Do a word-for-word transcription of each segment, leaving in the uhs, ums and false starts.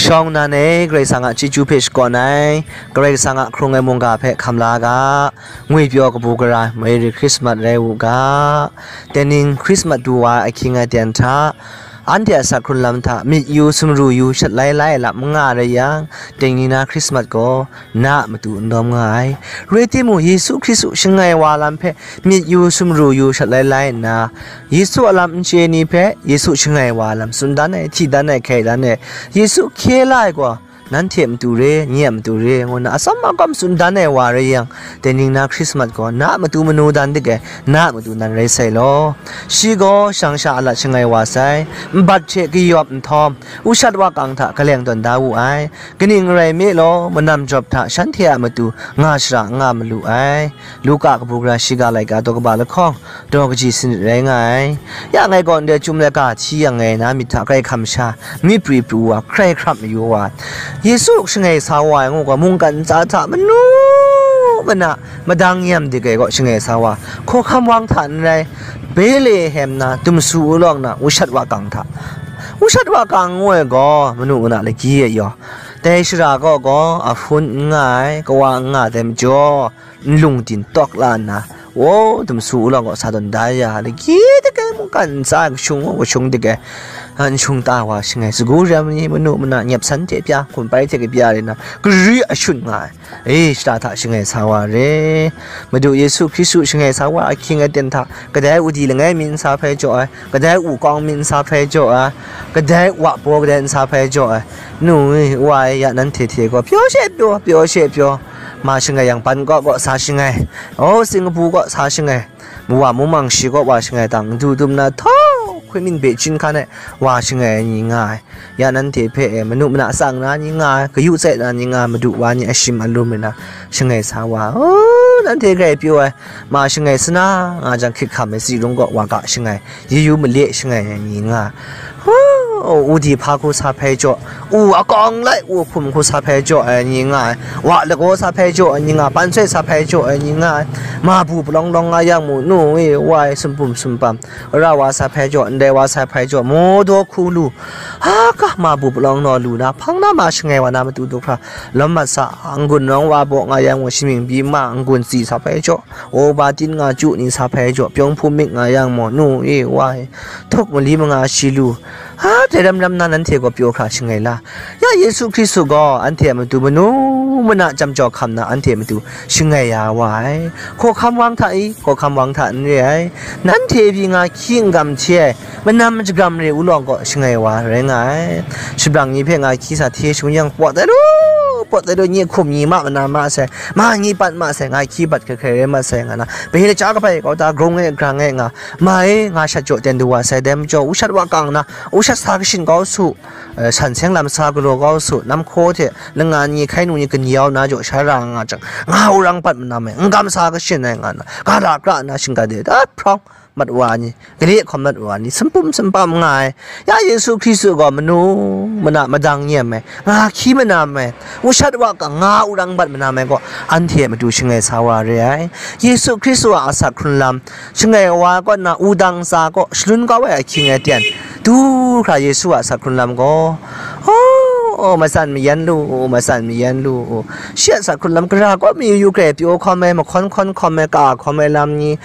Shawng nnan e, Karai Kasang a chyeju hpe shakawn ai, Karai Kasang a hkrung ai mungga hpe hkam la ga, ngwipyaw kabu gara Merry Christmas rai u ga. Tening Christmas du wa ai ahkying aten hta, anhte a asak hkrun lam hta myit yu, sumru yu, shat lai lai ai lam n nga rai yang, tening na Christmas gaw na a matu n dawm nga ai. Rai timung, Yesu Hkristu shangai wa lam hpe myit yu, sumru yu, shat lai lai nna, Yesu a lam n chye ni hpe Yesu shangai wa lam tsun dan ai, hti dan ai, hkai dan ai, Yesu hkye la ai gaw, nanhte a matu re, nye a matu re, ngu nna atsawm akawm tsun dan ai wa rai yang, tening na Christmas gaw na a matu manu dan dik ai, na a matu nan rai sai law. Shi gaw shang sha alat shangai wa sai, nbat hte kayawp nhtawm, ushat wakang hta kaleng tawn da wu ai. Kaning rai me law, manam jawp hta shanhte a matu nga shara n nga malu ai. Luka kabu gara shiga laika daw kaba lahkawng, daw kaji sanit rai nga ai. Ya ngai gaw ndai chyum laika hti yang ngai na myit hta hkrai hkam sha, myit pri pru wa, hkrai hkrap mayu wa, Yesu shangai sa wa ai ngu gaw, mungkan ntsa hta manu mana madang nyam dik ai gaw shangai sa wa, hkawhkam wang hta n rai, Betlehem na, dumsu ulawng na, ushat wakang hta. Ushat wakang ngu ai gaw, manu mana lagyi ai yaw. Dai shara kaw gaw, ahpun n nga ai, kawa n nga ai dai majaw, nlung din tawk la nna, wo, dumsu ulawng gaw sa tawn da ya, lagyi dik ai mungkan ntsa ai kashung, kashung dik ai, a, n shung ta wa shangai, sagu rem ni, manu mana nyep san hte pya, hkum pai hte kapya rai nna, gari ashun nga ai, e, shata hta shangai sa wa re. Madu Yesu Hkristu shangai sa wa ahkying aten hta, kadai udi langai mi n sa hpai jaw ai, kadai u kawng mi n sa hpai jaw ai, kadai wa baw kadai n sa hpai jaw ai, nu e, wa e, ya nanhte hte gaw, pyaw she pyaw, pyaw she pyaw, ma shangai yang, ban kaw kaw sa shangai, o, Singkapu kaw sa shangai, wa mung mang shi kaw wa shangai tang, du dum na htau hkwi min bye chyinghkan ai wa shangai ai ni nga ai. Ya nanhte hpe e, manu mana tsang na ni nga ai, kayu tsai na ni nga ai, madu wa ni ashim alum rai na shangai sa wa, o, nanhte grai pyaw ai, ma shangai sana nga jang, hkrit hkam ai tsi rung kaw wa ga shangai, yu yu male shangai ai ni nga ai. Hu, udi hpa hku sa hpai jaw, u akawng lai, u hkum hku sa hpai jaw ai ni nga ai, wa lagaw sa hpai jaw ai ni nga ai, pansoi sa hpai jaw ai ni nga ai, ma bu palawng lawng nga yang mu, nu e, wa e, sumpum sumpam, ra wa sa hpai jaw, ndai wa sa hpai jaw, maw daw hku lu, ha ga, ma bu palawng naw lu na, hpang na ma shangai wa na matu du hkra, lawm mat sa, n-gun nawng wa baw nga yang mu, shamying byi ma, n-gun tsi sa hpai jaw, o, ba tin nga chyu ni sa hpai jaw, pyawng hpum myit nga yang mu, nu e, wa e, htuk mali manga shi lu, ha, dai ram ram na nanhte gaw pyaw hkra shangai la. Ya Yesu Hkristu gaw anhte a matu manu mana jam jaw hkam na anhte a matu shangai ya wa ai. Hkawhkam wang hta i, hkawhkam wang hta n re ai. Nanhte pyi nga hki n-gam hte ai, manam majagram re ulawng kaw shangai wa rai nga ai. Shabrang ni hpe nga hki sa hte shangun yang, pawt ai lu, pawt ai lu, nye hkum ni ma mana ma sai, ma ni pat ma sai, nga hki bat hkrai hkrai rai ma sai, nga na, bai laja kabai kau ta, grung e, grang e nga, ma e, nga shat jaw ten du wa sai, dai majaw, ushat wa kang na, ushat sa kashin kau su, eh, san seng lam sa galaw kau su, nam hkaw hte langa ni, hkai nu ni, kani yau na jaw sha ra nga jang, nga urang pat manam e, n-gam sa kashin ai nga na, ga la kra na shingga de dat hprawng mat wa ni, gade hkawm mat wa ni, sumpum sumpam nga ai, ya Yesu Hkristu gaw manu mana madang nyem ai, nga hki manam ai, ushat wa kang nga urang bat manam ai gaw, anhte a matu shangai sa wa re ai. Yesu Hkristu a asak hkrun lam, shangai wa kaw nna wudang tsa kaw shalun kau ai ahkying aten, du hkra Yesu a asak hkrun lam gaw, oh, O, matsan mayan lu u, matsan mayan lu u. Shi a sa hkrun lam gara kaw mi yu yu hkrai pyaw hkawm ai, mahkawn hkawn hkawm ai, ka hkawm ai lam ni,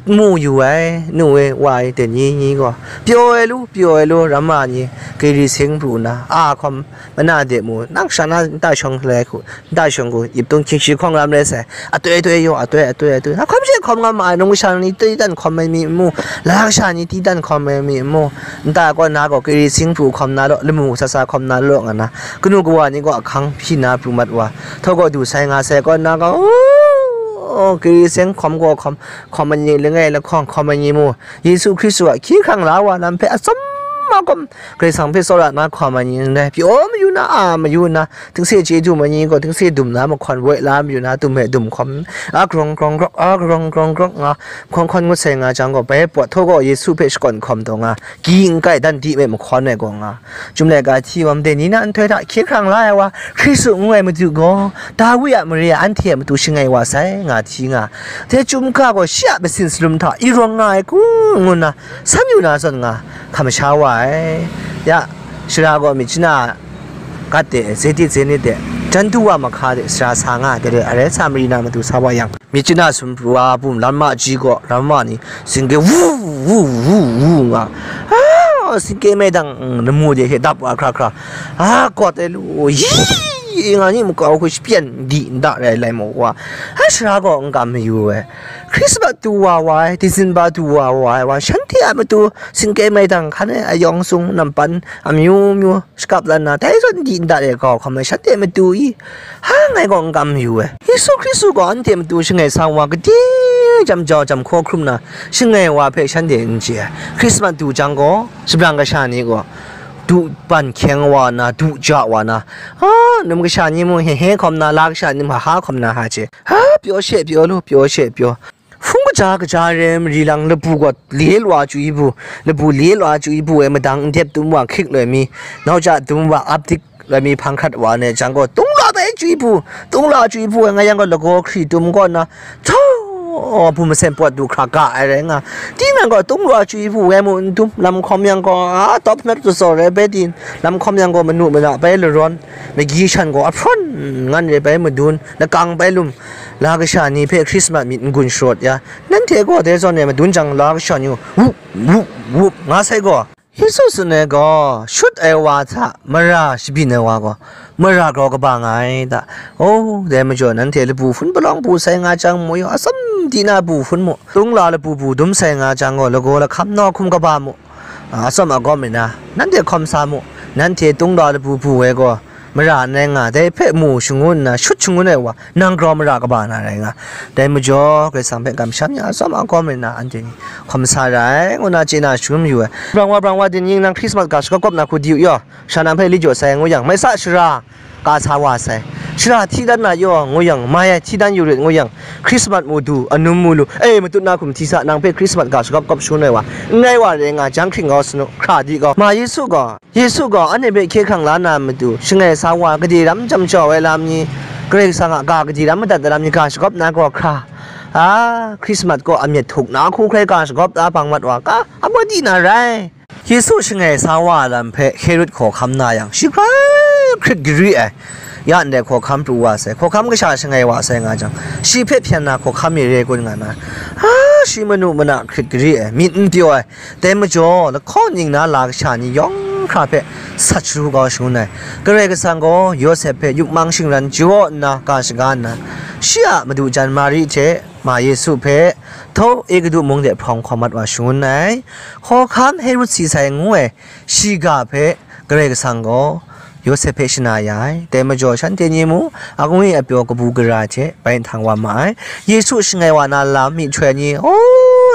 mu yu ai, nu e, wa e, dai ni ni gaw, pyaw ai lu, pyaw ai lu, ramma ni, kiri sing pru na, a hkawm, mana de mu, nang sha na nta shawng lai hku, nta shawng hku, ip tung hkying shi hkawng ram rai sai, atoi atoi yaw, atoi, atoi, atoi, na hkawm she hkawm nga ma ai, nung sha ni tui dan hkawm ai mi mu, la sha ni tui dan hkawm ai mi mu, nta kaw na gaw, kiri sing pru hkawm na law, lamu sa sa hkawm na law nga na, kanu kawa ni gaw ahkang hpyi na pru mat wa, htaw gaw du sai nga sai kaw na gaw, o, kiri seng hkawm gaw hkawm, hkawm ai ni langai lahkawng hkawm ai ni mu, Yesu Hkristu a hkye hkrang la wa lam hpe atsawm a hkawm, Karai Kasang hpe tsawra na hkawm ai ni ndai, pyaw mayu na, a mayu na, tingse chye dum ai ni gaw, tingse dum na mahkawn woi la mayu na, dum hpe dum hkawm, a grong grong grok, a grong grong grok nga, hkawn hkawn ngut sai nga jang gaw, bai pawt htaw gaw Yesu hpe shakawn hkawm taw nga, Ki n kai dan di me mahkawn ai gaw nga, Chyum laika hti wa made ni na nhtoi hta hkye hkrang la ai wa, Hkristu ngu ai Madu gaw, Dawi a mare a anhte a matu shangai wa sai, nga hti nga. Dai chyum ga gaw shi a masin salum hta irawng nga ai kun ngu nna, san yu na zawn nga, hkam sha wa ai. Ya, shara gaw myit chana gat de, zetit zenit de, jan du wa mahka de, sara sa nga ai, dai rai, arai Samari na matu sa wa yang, myit chana sumru wa bum lam ma ji gaw, ram ma ni, singke wu, wu, wu, wu nga, a, singke maidang, mm, lamu de hte dap wa hkra hkra, a, kawt ai lu, yi, nga ni makau hku shapyan di nda rai lai mu wa, a, shara gaw n kam mayu ai, Hkrismat du wa wa ai, Disemba du wa wa ai wa, shanhte a matu singke maidang hkan ai ayawng sung nampan amyu myu, shakap lan na, dai zawn di ndat e kau hkam ai shanhte matu i, ha, ngai gaw n kam yu ai. Yesu Hkristu gaw anhte matu shangai sa wa, gade jam jau jam hkaw hkrum na, shangai wa hpe shanhte n chye ai. Hkrismat du jang gaw, shabrang kasha ni gaw, du ban hkyeng wa na, du ja wa na, a, num kasha ni mung he he hkawm na, la kasha ni mung ha ha hkawm na, ha che, ha, pyaw she pyaw lu, pyaw she pyaw. Hpung kaja kaja re ai mari lang labu gaw li lu ai chyu bu, labu li lu ai chyu bu e madang ndep dum wa hkrik loi mi, nau ja dum wa ap dik loi mi hpang hkrat wa ne jang gaw, tung la bai chyu bu, tung la chyu bu e nga yang gaw lagaw hkri dum kaw na, htaw, bu masen pawt du hkra ga ai rai nga. Tinang gaw tung la chyu bu e mu n dum, lam hkawm yang gaw, a, top hnat tu tsaw rai bai din, lam hkawm yang gaw manu mana bai larawn, magyi shan gaw ahprawn ngan rai bai madun, lakang bai lum, la kasha ni hpe Hkrismat myit n-gun sharawt ya, nanhte gaw dai zawn e madun jang la kasha ni gaw, wup, wup, wup, nga sai gaw, Yesu tsun ai gaw, shut ai wa hta mara shabyin ai wa gaw, mara grau kaba nga ai ta? O, dai majaw nanhte labu hpun palawng bu sai nga jang mu yaw, atsam di na bu hpun mu, tungla labu bu dum sai nga jang gaw, lagaw lahkam nawhkum kaba mu, a, atsam agawm rai na, nanhte hkawm sa mu, nanhte tungla labu bu ai gaw, mara n rai nga, dai hpe mu shangun nna, shut shangun ai wa, nang grau mara kaba na rai nga. Dai majaw, Karai Kasang hpe kamsham ya, atsawm agawm rai nna, anhte ni hkawm sa ra ai, ngu na chye na shangun mayu ai. Brang wa, brang wa, dinning nang Hkrismat ga shagawp gawp na hku di u yaw, sha nang hpe li jaw sai, ngu yang, mai sa shara, ka sa wa sai. Shara hti dan na yaw, ngu yang, mai ai hti dan yu rit, ngu yang, Hkrismat mu du, anum mu lu, e, matut na hkum hti sa, nang hpe Hkrismat ga shagawp gawp shangun ai wa, n rai wa rai nga, jang hkring kau sanu, hkra di kau, ma Yesu gaw. Yesu gaw anhte hpe hkye hkrang la na matu, shangai sa wa, gade ram jam jau ai lam ni, Karai Kasang a ga gade ram madat ai lam ni ga shagawp na gaw hkra, a, Hkrismat gaw amyat htuk na hku hkrai ga shagawp da bang mat wa, ga abaw di na rai. Yesu shangai sa wa ai lam hpe Herod hkawhkam na yang, shi hkrai hkrit gari ai, ya ndai hkawhkam pru wa sai, hkawhkam kasha shangai wa sai nga jang, shi hpe hpyen na hkawhkam mi re kun nga na, a, shi manu mana hkrit gari ai, myit n pyaw ai, Dai majaw, lahkawng ning na la kasha ni yawng hkra hpe sat sharu kau shangun ai. Karai Kasang gaw Yawsep hpe yup mang shingran jaw nna ga shaga nna, shi a madu jan Mari hte ma Yesu hpe, htaw Egutu mung de hprawng hkawm mat wa shangun ai. Hkawhkam Herod si sai ngu ai shiga hpe Karai Kasang gaw Yawsep hpe shana ya ai. Dai majaw, shanhte ni mu, akungwi apyaw kabu gara hte bai nhtang wa ma ai. Yesu shangai wa na lam myihtoi ni, o,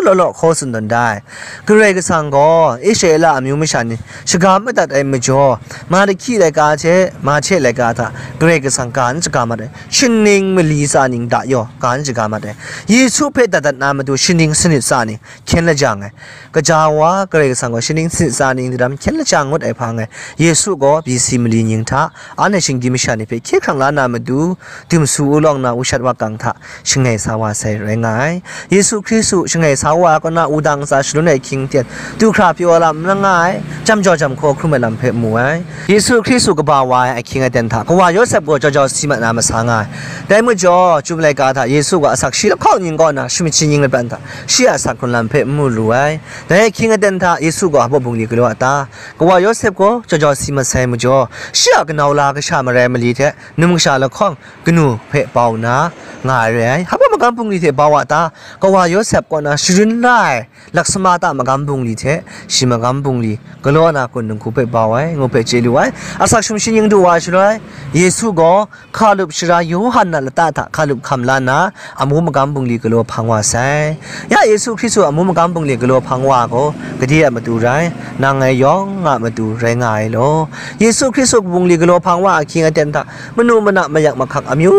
law law hkaw tsun tawn da ai. Karai Kasang gaw Israela amyu masha ni shaga madat ai majaw, Mahki laika hte Mahte laika hta Karai Kasang ga n shaga mat ai, shaning mali tsa ning da yaw ga n shaga mat ai, Yesu hpe dat dat na matu shaning sanit tsa ning hkyen lajang ai, kaja wa Karai Kasang gaw shaning sanit tsa ning daram hkyen lajang ngut ai hpang e, Yesu gaw B C mali ning hta anhte shinggyim masha ni hpe hkye hkrang la na matu, dumsu ulawng na ushat wakang hta shangai sa wa sai rai nga ai. Yesu Hkristu shangai sa Wa kaw na wudang ntsa shalun ai ahkying aten, du hkra pyaw lam n nga ai, jam jaw jam hkaw hkrum ai lam hpe mu ai. Yesu Hkristu kaba wa ai ahkying aten hta, kawa Yawsep gaw jau jau si mat na masa nga ai. Dai majaw, chyum laika hta Yesu gaw asak shi lahkawng ning kaw na, sumshi ning lapran hta, shi a asak hkrun lam hpe n mu lu ai. Dai ahkying aten hta Yesu gaw hpa bungli galaw a ta? Kawa Yawsep gaw jau jau si mat sai majaw, shi a kanau la kasha marai mali hte, num kasha lahkawng kanu hpe bau na nga ai re ai. Hpa magam bungli hte bau a ta? Kawa Yawsep kaw na sharun la ai laksama ta magam bungli hte shi magam bungli galaw na kun dinghku hpe bau ai, ngu hpe chye lu ai. Asak sumshi ning du wa ai shaloi, Yesu gaw hkalup sara Yawhan a lata hta hkalup hkam la nna, amu magam bungli galaw hpang wa sai. Ya Yesu Hkristu amu magam bungli galaw hpang wa gaw, gade a matu rai, nang ngai yawng a matu rai nga ai law. Yesu Hkristu bungli galaw hpang wa ahkying aten hta, manu mana mayak mahkak amyu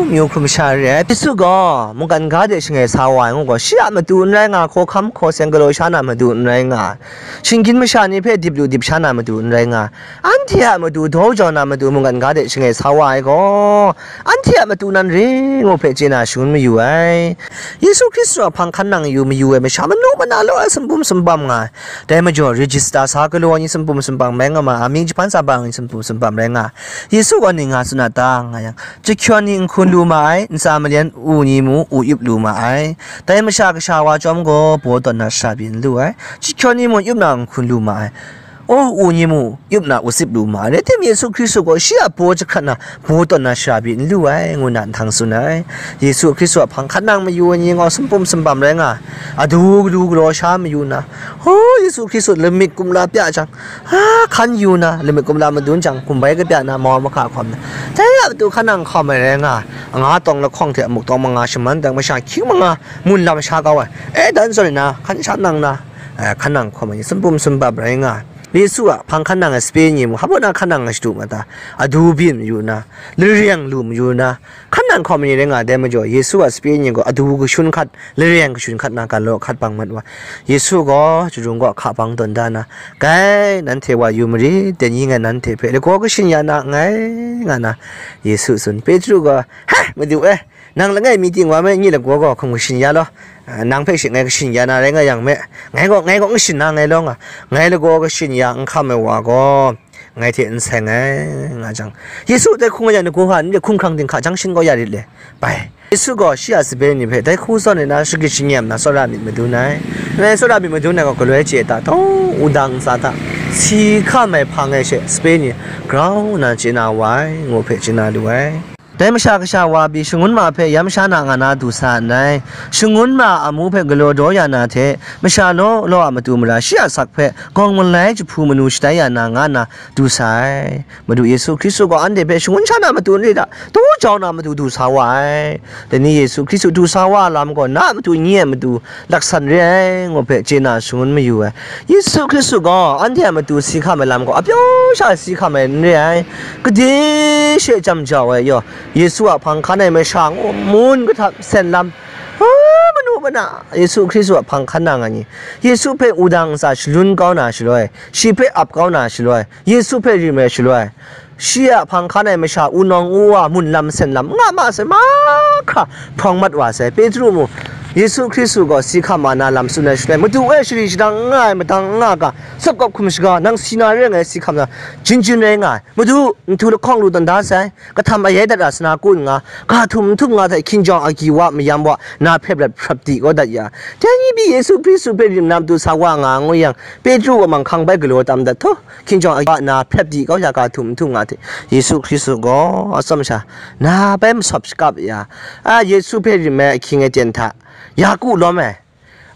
myu hkrum sha re ai. Yesu gaw mungkan ga de shangai sa wa ai ngu gaw, shi a matu n rai nga, hkawhkam hkaw seng galaw sha na matu n rai nga, shinggyim masha ni hpe dip lu dip sha na matu n rai nga, anhte a matu daw jau na matu mungkan ga de shangai sa wa ai gaw, anhte a matu nan re ngu hpe chye na shangun mayu ai. Yesu Hkristu a hpang hkan nang yu mayu ai masha manu mana law ai sumpum sumpam nga ai. Dai majaw, register sa galaw ai ni sumpum sumpam rai nga ma, amying jahpan sa bang ai ni sumpum sumpam rai nga ai. Yesu gaw ning nga tsun a ta, nga yang, chyahkyawn ni nhkun lu ma ai, ntsa malyan u ni mung u yup lu ma ai. Dai Masha Kasha wa chyawm gaw, baw tawn na shara pyi n lu ai. Chyahkyawn ni mung yup na nhkun lu ma ai. Aw, u ni mung yup na u tsip lu ma ai. Rai tim, Yesu Hkristu gaw shi a baw jahkrat na, baw tawn na shara pyi n lu ai, ngu na nhtang tsun ai. Yesu Hkristu a hpang hkan nang mayu ai ni gaw sumpum sumpam rai nga ai. Adu gadu galaw sha mayu na, hkaw Yesu Hkristu lamik kumla pya jang, a, hkan yu na, lamik kumla madun jang, gumbai kapya na, mau mahka hkawm na, dai a matu hkan nang hkawm ai rai nga ai. Anga tawng lahkawng hte amuk tawng manga shaman dang, masha hkying manga mun lam sha kau ai. E, dan zawn na, hkan sha nang na, e, hkan nang hkawm ai ni sumpum sumpam rai nga ai. Yesu a hpang hkan nang ai sape ni mung, hpa na hkan nang ai shadu ma ta? Adu byin mayu na, lareng lu mayu na, hkan nang hkawm ai ni rai nga ai. Dai majaw, Yesu a sape ni gaw adu kashun hkat, lareng kashun hkat na, galaw hkat bang mat wa. Yesu gaw charung kaw hka bang tawn da na, "Gai, nanhte wa yu marit, dai ni ngai nanhte hpe lagaw kashin ya na nngai," nga na, Yesu tsun. Petru gaw, "He, Madu e, nang langai mi ting wa me, nye lagaw gaw hkum kashin ya law. Nang hpe she ngai kashin ya na rai nga yang me, ngai gaw, ngai gaw n kashin na nngai law nga, ngai lagaw kashin ya n hkam ai wa gaw, ngai hte n seng ai," nga jang, Yesu dai hkung ai yang, lagaw hka n re, hkumhkrang dinghka jang shin kau ya rit le, bai. Yesu gaw shi a sape ni hpe dai hku zawn nna shagrit shingnyam na tsawra myit madun ai. Ngai tsawra myit madun ai gaw galoi chye ai ta? Dawng wudang ntsa hta si hkam ai hpang e she sape ni grau nna chye na wa ai, ngu hpe chye na lu ai. Dai Masha Kasha wa pyi shangun ma hpe yam sha na nga na du sa nngai. Shangun ma a amu hpe galaw daw ya na hte, masha law law a matu mara shi a asak hpe gawng malai jahpu manu shatai ya na nga na du sa ai. Madu Yesu Hkristu gaw anhte hpe shangun sha na matu n re da, daw jau na matu du sa wa ai. Dai ni Yesu Hkristu du sa wa ai lam gaw, na a matu nye ai matu laksan re ai, ngu hpe chye na shangun mayu ai. Yesu Hkristu gaw anhte a matu si hkam ai lam gaw, apyaw sha si hkam ai n re ai. Gade she jam jau ai yaw, Yesu a hpang hkan ai masha ngu mun kahtap sen lam, a, manu mana Yesu Hkristu a hpang hkan nang ai ni, Yesu hpe wudang ntsa shalun kau na shaloi, shi hpe ap kau na shaloi, Yesu hpe rim ai shaloi, shi a hpang hkan ai masha wunawng wuwa mun lam sen lam nga ma sai, mahkra hprawng mat wa sai. Petru mung, Yesu Hkristu gaw si hkam ma na lam tsun ai shaloi, "Madu e, shari shadang n nga ai, madang n nga ga, sawp kap hkum shaga, nang si na re ai ngai si hkam na, jin jin rai nga ai. Madu, nhtu lahkawng lu tawn da sai, kahtam ayai dat a sana kun nga, ga htum n htum nga hte hkinjawng agyi wa mayam wa, na hpe rat hprap di kau dat ya. Dai ni pyi Yesu Hkristu hpe rim na matu sa wa nga ngu yang, Petru gaw manghkang bai galaw tam dat htaw, hkinjawng agyi wa na hprap di kau ya, ga htum n htum nga hte Yesu Hkristu gaw atsawm sha na bai masawp shakap ya, a, Yesu hpe rim ai ahkying aten hta, Yaku lawm ai.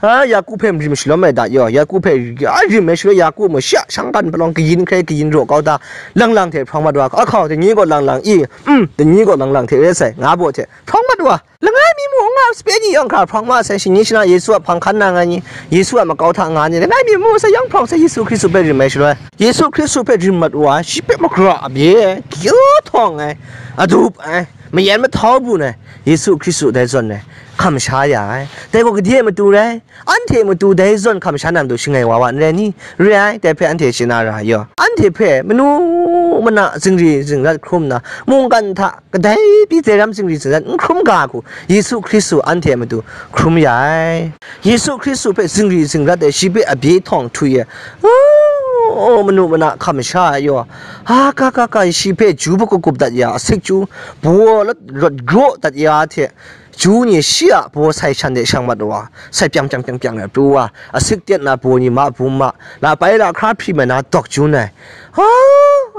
A, Yaku hpe rim shalawm ai da yaw, Yaku hpe a rim ai shaloi, Yaku mung shi a shangkan palawng kayin hkrai kayin raw kau da, lang lang hte hprawng mat wa, ahkau, dai ni gaw lang lang i, um, dai ni gaw lang lang hte re sai, nga baw hte hprawng mat wa. Langai mi mung n nga, sape ni yawng hkra hprawng ma sai, shani shana Yesu a hpang hkan nang ai ni, Yesu a makau hta nga ni, langai mi mung sai yawng hprawng sai, Yesu Hkristu hpe rim ai shaloi, Yesu Hkristu hpe rim mat wa, shi hpe magara a bye, kyu htawng ai, adup ai, mayan mahtau bun ai, Yesu Hkristu dai zawn ai, hkam sha ya ai. Dai gaw gade a matu rai? Anhte matu dai zawn hkam sha na matu shangai wa wa n rai ni? Re ai, dai hpe anhte chye na ra yaw. Anhte hpe manu mana zingri zingrat hkrum nna, mungkan hta kadai pyi dai ram zingri zingrat n hkrum ga hku, Yesu Hkristu anhte a matu hkrum ya ai. Yesu Hkristu hpe zingri zingrat ai, shi hpe abye htawng htwi ai, oh, manu mana hkam sha ai yaw, ha, ka, ka, ka, shi hpe ju hpagup gup dat ya, asik chyu, baw lat, rawt graw dat ya hte, ju ni shi a baw sai shan de shang mat wa, sai pyang, pyang, pyang, pyang ai pru wa, asik tyen na baw ni ma bum ma, la pai la hkra hpri mai na dawk jun ai. Ha,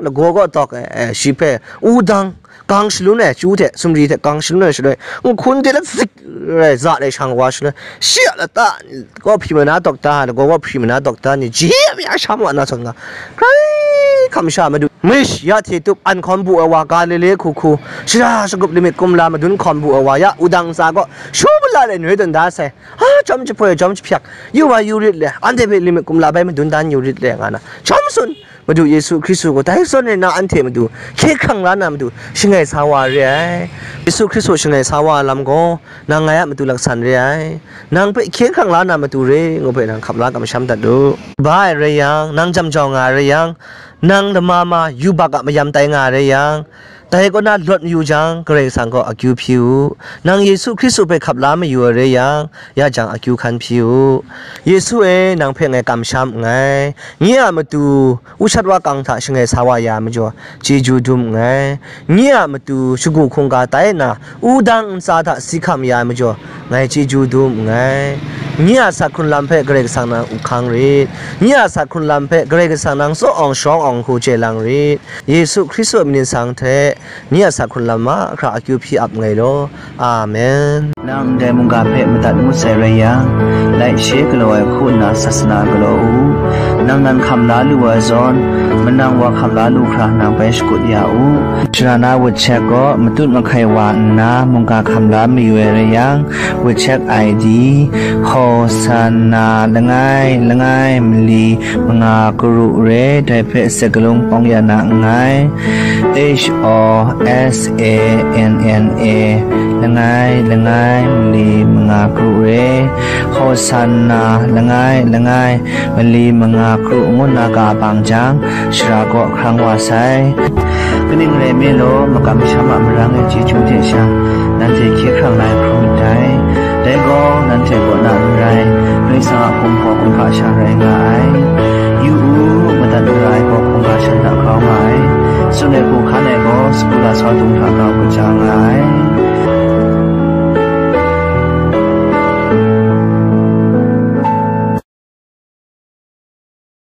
lagaw gaw dawk ai, eh, shi hpe wudang, gang shalun ai, ju hte sumri hte gang shalun ai shaloi, nhkun de la zik rai za de shang wa shaloi, shi a lata gaw hpri mai na dawk ta, lagaw gaw hpri mai na dawk ta ni, ji a mya sha ma na sawn nga, grai hkam sha madu, mish ya hte tup an hkawm bu ai wa, Galile hku hku, shara shagup limit kumla madun hkawm bu ai wa ya, wudang ntsa gaw shu bala le noi dun da sai, ha, jawm jahpoi, jawm jahpyak, yu wa yu rit le, anhte hpe limit kumla bai madun dan yu rit le, nga na, jawm tsun, Madu Yesu Hkristu gaw dai zawn e na anhte madu hkye hkrang la na matu shangai sa wa re ai. Yesu Hkristu shangai sa wa ai lam gaw, nang ngai a matu laksan re ai. Nang hpe hkye hkrang la na matu re, ngu hpe nang hkap la kamsham dat u. Ba ai rai yang, nang jam jau nga ai rai yang, nang lama ma yubak a mayam tai nga ai rai yang, dai kaw na lawt mayu jang, Karai Kasang gaw akyu hpyi u. Nang Yesu Hkristu hpe hkap la mayu ai rai yang, ya jang akyu hkan hpyi u. Yesu e, nang hpe ngai kamsham nngai. Nye a matu, ushat wakang hta shangai sa wa ya ai majaw, chyeju dum nngai. Nye a matu, shagu hkungga tai nna, wudang ntsa hta si hkam ya ai majaw, ngai chyeju dum nngai. Nye a sak hkrun lam hpe Karai Kasang nang up hkang rit. Nye a sak hkrun lam hpe Karai Kasang nang tsaw awng shawng awng hku chye lang rit. Yesu Hkristu a myit nsang hte nye a sak hkrun lam mahkra akyu hpyi ap nngai law. Amen. Nang ndai mungga hpe madat ngut sai rai yang, laishe galaw ai hku nna sasana galaw u. Nang nan hkam la lu ai zawn, manang wa hkam la lu hkra nang bai shakut ya u. Sharana WeChat gaw matut mahkai wa nna mungga hkam la mayu ai rai yang, WeChat I D, Hosanna langai langai mali manga karu re, dai hpe sek galung hpawng ya na nngai. H O S A N N A langai langai mali manga karu re, Hosanna langai langai mali manga karu ngu nna ga bang jang, shara kaw hkrang wa sai. Kaning rai nme law, makam masham a marang e chyeju hte sha, nanhte hkye hkrang la ai hkrum ndai. Dai gaw, nanhte kaw na n rai, Karai Kasang a hkumhkrung hkumhkra sha rai nga ai. Yu u, madat mara ai gaw hkungga shan hta grau nga ai. Tsun ai hku hkan ai gaw, sagu lasau dung hta grau kaja nga ai.